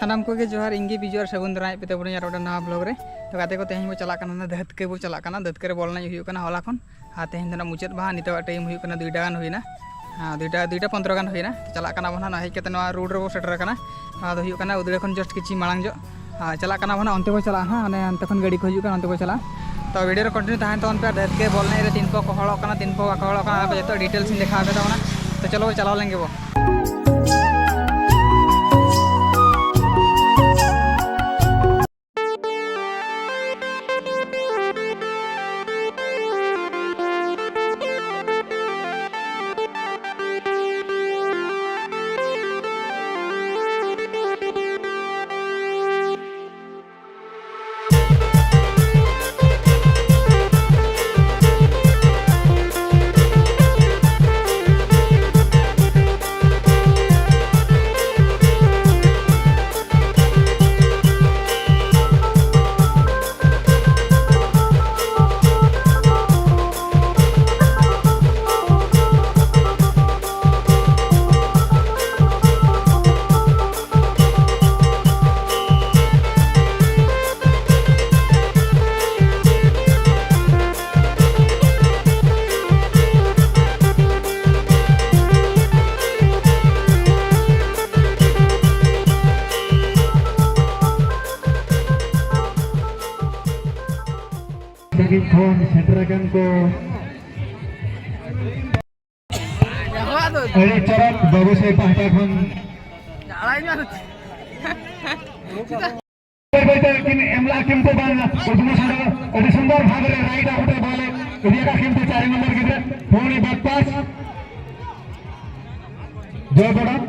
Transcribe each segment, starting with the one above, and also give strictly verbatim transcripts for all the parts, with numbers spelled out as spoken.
ᱥᱟᱱᱟᱢ ᱠᱚᱜᱮ ᱡᱚᱦᱟᱨ, ᱤᱧ ᱜᱮ ᱵᱤᱡᱩ ᱟᱨ ᱥᱟᱹᱜᱩᱱ ᱫᱟᱨᱟᱢ ᱯᱮ ᱛᱟᱵᱚᱱᱟ ᱟᱨ ᱢᱤᱫᱴᱟᱝ ᱱᱟᱣᱟ ᱵᱞᱚᱜ ᱨᱮ᱾ ᱛᱚ ᱜᱟᱛᱮ ᱠᱚ, ᱛᱮᱦᱮᱧ ᱵᱚ ᱪᱟᱞᱟᱜ ᱠᱟᱱᱟ ᱚᱱᱟ ᱫᱷᱟᱹᱛᱠᱟᱹ ᱵᱚ ᱪᱟᱞᱟᱜ ᱠᱟᱱᱟ, ᱫᱷᱟᱹᱛᱠᱟᱹ ᱨᱮ ᱵᱚᱞ ᱮᱱᱮᱡ ᱦᱩᱭᱩᱜ ᱠᱟᱱᱟ ᱦᱚᱞᱟ ᱠᱷᱚᱱ, ᱟᱨ ᱛᱮᱦᱮᱧ ᱫᱚ ᱱᱟᱜ ᱢᱩᱪᱟᱹᱫ ᱢᱟᱦᱟ, ᱱᱤᱛᱚᱜ ᱴᱟᱭᱤᱢ ᱦᱩᱭᱩᱜ ᱠᱟᱱᱟ ᱫᱩᱭᱴᱟ ᱜᱟᱱ ᱦᱩᱭᱱᱟ, ᱦᱮᱸ, ᱫᱩᱭᱴᱟ, ᱫᱩᱭᱴᱟ ᱯᱚᱱᱫᱽᱨᱚ ᱜᱟᱱ ᱦᱩᱭᱱᱟ᱾ ᱛᱚ ᱪᱟᱞᱟᱜ ᱠᱟᱱᱟ ᱵᱚᱱ ᱱᱟᱜ, ᱱᱚᱣᱟ ᱦᱮᱡ ᱠᱟᱛᱮ ᱱᱚᱣᱟ ᱨᱳᱰ ᱨᱮᱵᱚ ᱥᱮᱴᱮᱨ ᱟᱠᱟᱱᱟ᱾ ᱱᱚᱣᱟ ᱫᱚ ᱦᱩᱭᱩᱜ ᱠᱟᱱᱟ ᱩᱫᱽᱲᱟ ᱠᱷᱚᱱ just ᱠᱤᱪᱷᱤ ᱢᱟᱲᱟᱝ ᱧᱚᱜ᱾ ᱟᱨ ᱪᱟᱞᱟᱜ ᱠᱟᱱᱟ ᱵᱚᱱ ᱱᱟᱜ, ᱚᱱᱛᱮ ᱵᱚ ᱪᱟᱞᱟᱜᱼᱟ ᱦᱟᱸᱜ, ᱚᱱᱮ ᱚᱱᱛᱮ ᱠᱷᱚᱱ ᱜᱟᱹᱰᱤ ᱠᱚ ᱦᱤᱡᱩᱜ ᱠᱟᱱᱟ, ᱚᱱᱛᱮ ᱵᱚ ᱪᱟᱞᱟᱜᱼᱟ᱾ ᱛᱚ ᱵᱷᱤᱰᱤᱭᱳ ᱨᱮ ᱠᱚᱱᱴᱤᱱᱤᱭᱩ ᱛᱟᱦᱮᱱ ᱛᱟᱵᱚᱱ ᱯᱮ, ᱟᱨ ᱫᱷᱟᱹᱨᱛᱤ ᱵᱚᱞ ᱮᱱᱮᱡ ᱨᱮ ᱛᱤᱱ ᱠᱚ ᱠᱚ ᱦᱚᱲᱚᱜ ᱠᱟᱱᱟ, ᱛᱤᱱ ᱠᱚ ᱵᱟᱠᱚ ᱦᱚᱲᱚᱜ ᱠᱟᱱᱟ, ᱚᱱᱟ ᱠᱚ ᱡᱚᱛᱚ ᱰᱤᱴᱮᱞᱥ ᱤᱧ ᱫᱮᱠᱷᱟᱣ ᱯᱮ ᱛᱟᱵᱚᱱᱟ᱾ ᱛᱚ ᱪᱚᱞᱚ ᱵᱚ ᱪᱟᱞᱟᱣ ᱞᱮᱱ ᱜᱮ ᱵᱚ᱾ ᱥᱟᱺᱜᱤᱧ ᱠᱷᱚᱱ ᱥᱮᱴᱮᱨ ᱟᱠᱟᱱ ᱠᱚ᱾ ᱟᱹᱰᱤ ᱪᱚᱨᱚᱠ ᱵᱟᱹᱵᱩ ᱥᱟᱹᱭ ᱯᱟᱦᱴᱟ ᱠᱷᱚᱱ᱾ ᱵᱟᱹᱭ ᱵᱟᱹᱭ ᱛᱮ ᱠᱤᱱ ᱮᱢ ᱞᱟᱜᱼᱟ, ᱠᱤᱱᱛᱩ ᱵᱟᱝ, ᱩᱫᱢᱟ ᱥᱟᱰᱚ ᱟᱹᱰᱤ ᱥᱩᱱᱫᱚᱨ ᱵᱷᱟᱵᱽ ᱨᱮ ᱨᱟᱭᱤᱴ ᱟᱣᱩᱴ ᱮ ᱵᱚᱞ ᱮ ᱤᱫᱤ ᱟᱠᱟᱫ, ᱠᱤᱱᱛᱩ ᱪᱟᱨ ᱱᱚᱢᱵᱚᱨ ᱜᱤᱫᱽᱨᱟᱹ ᱯᱩᱱᱤ ᱵᱮᱠ ᱯᱟᱥ ᱡᱚᱭ ᱵᱚᱰᱟᱢ,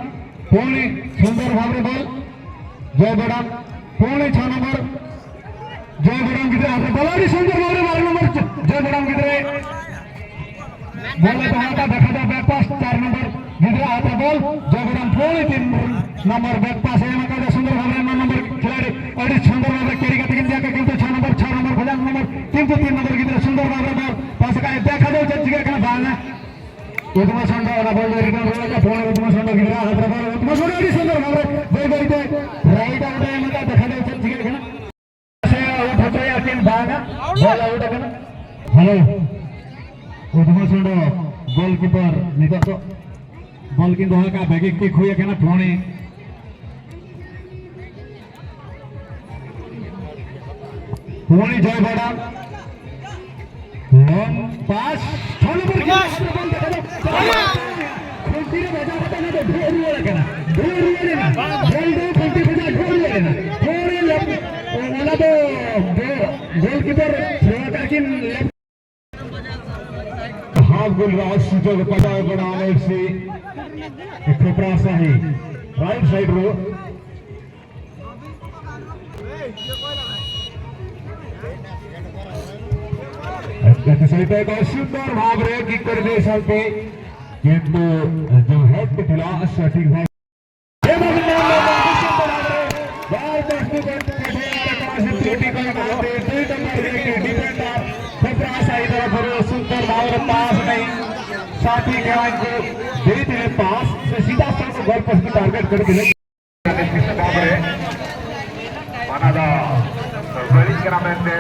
ᱯᱩᱱᱤ ᱥᱩᱱᱫᱚᱨ ᱵᱷᱟᱵᱽ ᱨᱮ ᱵᱚᱞ ᱡᱚᱭ ᱵᱚᱰᱟᱢ, ᱯᱩᱱᱤ ᱪᱷᱚ ᱱᱚᱢᱵᱚᱨ ᱡᱚᱭ ᱵᱚᱰᱟᱢ ᱜᱤᱫᱽᱨᱟᱹ ᱦᱟᱛ ᱨᱮ ᱵᱚᱞ ᱟᱹᱰᱤ ᱥᱩᱱᱫᱚᱨ ᱵᱷᱟᱵᱽ ᱨᱮ ᱵᱟᱨ ᱱᱚᱢᱵᱚᱨ ᱡᱚᱭ ᱵᱚᱰᱟᱢ ᱜᱤᱫᱽᱨᱟᱹ ᱵᱚᱞ ᱮ ᱫᱚᱦᱚ ᱟᱠᱟᱫ, ᱫᱮᱠᱷᱟ ᱡᱟᱠ ᱵᱮᱠ ᱯᱟᱥ ᱪᱟᱨ ᱱᱚᱢᱵᱚᱨ ᱜᱤᱫᱽᱨᱟᱹ ᱦᱟᱛ ᱨᱮ ᱵᱚᱞ, ᱡᱚᱭ ᱵᱚᱰᱟᱢ ᱯᱩᱱᱤ ᱛᱤᱱ ᱱᱚᱢᱵᱚᱨ ᱵᱮᱠ ᱯᱟᱥ ᱮ ᱮᱢ ᱟᱠᱟᱫᱟ, ᱥᱩᱱᱫᱚᱨ ᱵᱷᱟᱵᱽ ᱨᱮ ᱱᱚ ᱱᱚᱢᱵᱚᱨ ᱠᱷᱤᱞᱟᱲᱤ ᱟᱹᱰᱤ ᱥᱩᱱᱫᱚᱨ ᱵᱷᱟᱵᱽ ᱨᱮ ᱠᱮᱨᱤ ᱠᱟᱛᱮ ᱠᱤᱱ ᱤᱫᱤ ᱟᱠᱟᱫ, ᱠᱤᱱᱛᱩ ᱪᱷᱚ ᱱᱚᱢᱵᱚᱨ ᱠᱷᱚᱡᱟᱝ ᱱᱚᱢᱵᱚᱨ, ᱠᱤᱱᱛᱩ ᱛᱤᱱ ᱱᱚᱢᱵᱚᱨ ᱜᱤᱫᱽᱨᱟᱹ ᱥᱩᱱᱫᱚᱨ ᱵᱷᱟᱵᱽ ᱨᱮ ᱵᱚᱞ ᱯᱟᱥ ᱟᱠᱟᱫ ᱮ, ᱫᱮᱠᱷᱟ ᱡᱟᱠ ᱪᱮᱫ ᱪᱤᱠᱟᱹᱜ ᱠᱟᱱᱟ ᱵᱟᱝᱟ᱾ ᱩᱫᱢᱟ ᱥᱟᱱᱰᱟ ᱚᱱᱟ ᱵᱚᱞ ᱫᱚ ᱨᱤᱴᱟᱨᱱ ᱨᱩᱣᱟᱹᱲ ᱟᱠᱟᱫ, ᱯᱩᱱᱤ ᱩᱫᱢᱟ ᱥᱟᱱᱰᱟ ᱜᱤᱫᱽᱨᱟᱹ ᱦᱟᱛ ᱨᱮ ᱵᱚᱞ, ᱩᱫᱢᱟ ᱥᱟᱱᱰᱟ ᱟᱹᱰᱤ ᱥᱩᱱᱫᱚᱨ ᱵᱷᱟᱵᱽ ᱨᱮ ᱵᱟᱹᱭ ᱵᱟᱹᱭ ᱛᱮ ᱨᱟᱭᱤᱴ ᱵᱚᱞ ᱟᱣᱩᱴ ᱟᱠᱟᱱᱟ᱾ ᱦᱮᱞᱳ, ᱩᱫᱷᱢᱟ ᱥᱚᱸᱰᱚ ᱜᱳᱞᱠᱤᱯᱟᱨ ᱱᱤᱛᱚᱜ ᱫᱚ ᱵᱚᱞ ᱠᱤᱱ ᱫᱚᱦᱚ ᱠᱟᱜᱼᱟ, ᱵᱷᱟᱜᱮ ᱠᱤᱠ ᱦᱩᱭ ᱟᱠᱟᱱᱟ, ᱯᱷᱳᱱᱤ᱾ ᱯᱷᱳᱱᱤ ᱡᱚᱭ ᱵᱟᱰᱟ᱾ ᱞᱚᱝ ᱯᱟᱥ, ᱪᱷᱚ ᱱᱚᱢᱵᱚᱨ ᱠᱷᱮᱞ ᱨᱮ ᱵᱚᱞ ᱫᱚᱦᱚ ᱠᱟᱛᱮ ᱠᱷᱩᱱᱴᱤ ᱨᱮ ᱵᱟᱡᱟᱣ ᱠᱟᱛᱮ ᱚᱱᱟ ᱫᱚ ᱫᱩᱲᱩᱵ ᱨᱩᱣᱟᱹᱲ ᱟᱠᱟᱱᱟ, ᱫᱩᱲᱩᱵ ᱨᱩᱣᱟᱹᱲ ᱮᱱᱟ, ᱵᱚᱞ ᱫᱚ ᱠᱷᱩᱱᱴᱤ ᱠᱷᱚᱱᱟᱜ ᱫᱩᱲᱩᱵ ᱨᱩᱣᱟᱹᱲ ᱮᱱᱟ᱾ ᱯᱷᱳᱱᱤ ᱞᱮᱯ-, ᱚᱱᱟ ᱫᱚ ᱜᱳᱞᱠᱤᱯᱟᱨ ᱛᱷᱨᱳ ᱟᱠᱟᱫ ᱠᱤᱱ ᱞᱮᱯᱷᱴ ᱦᱟᱯ ᱜᱳᱞ ᱨᱮ ᱥᱩᱡᱳᱜᱽ ᱯᱟᱸᱡᱟ ᱠᱟᱱᱟ ᱮᱯᱷᱥᱤ ᱠᱷᱳᱯᱨᱟ ᱥᱟᱦᱤ ᱨᱟᱭᱤᱴ ᱥᱟᱭᱤᱰ ᱨᱮ। ᱮᱠᱫᱚᱢ ᱥᱟᱭᱤᱰ ᱨᱮ ᱮᱠᱫᱚᱢ ᱥᱩᱱᱫᱚᱨ ᱵᱷᱟᱵᱽ ᱨᱮ ᱠᱤᱠ ᱠᱚᱨᱮ ᱫᱤᱭᱮ ᱥᱟᱶᱛᱮ ᱠᱤᱱᱛᱩ ᱡᱚ ᱦᱮᱰ ᱯᱮ ᱴᱷᱮᱞᱟ ᱥᱚᱴᱷᱤᱠ ᱵᱷᱟᱵᱽ ᱥᱩᱯᱟᱨ ᱥᱟᱭᱤᱰ ᱨᱮ ᱯᱩᱨᱟᱹ ᱥᱩᱯᱟᱨ ᱯᱟᱣᱟᱨ ᱯᱟᱥ ᱱᱟᱭ ᱥᱟᱛᱷᱤ ᱠᱷᱮᱞᱟᱲᱤ ᱠᱚ ᱫᱮ ᱛᱤᱱᱮ ᱯᱟᱥ ᱥᱮ ᱥᱤᱫᱷᱟ ᱥᱚᱲᱚᱠ ᱜᱳᱞ ᱯᱳᱥᱴ ᱠᱚ ᱴᱟᱨᱜᱮᱴ ᱠᱚᱨᱮ ᱛᱤᱱᱟᱹᱜ ᱚᱱᱟ ᱫᱚ ᱵᱟᱹᱲᱤᱡ ᱠᱟᱱᱟ ᱢᱮᱱᱛᱮ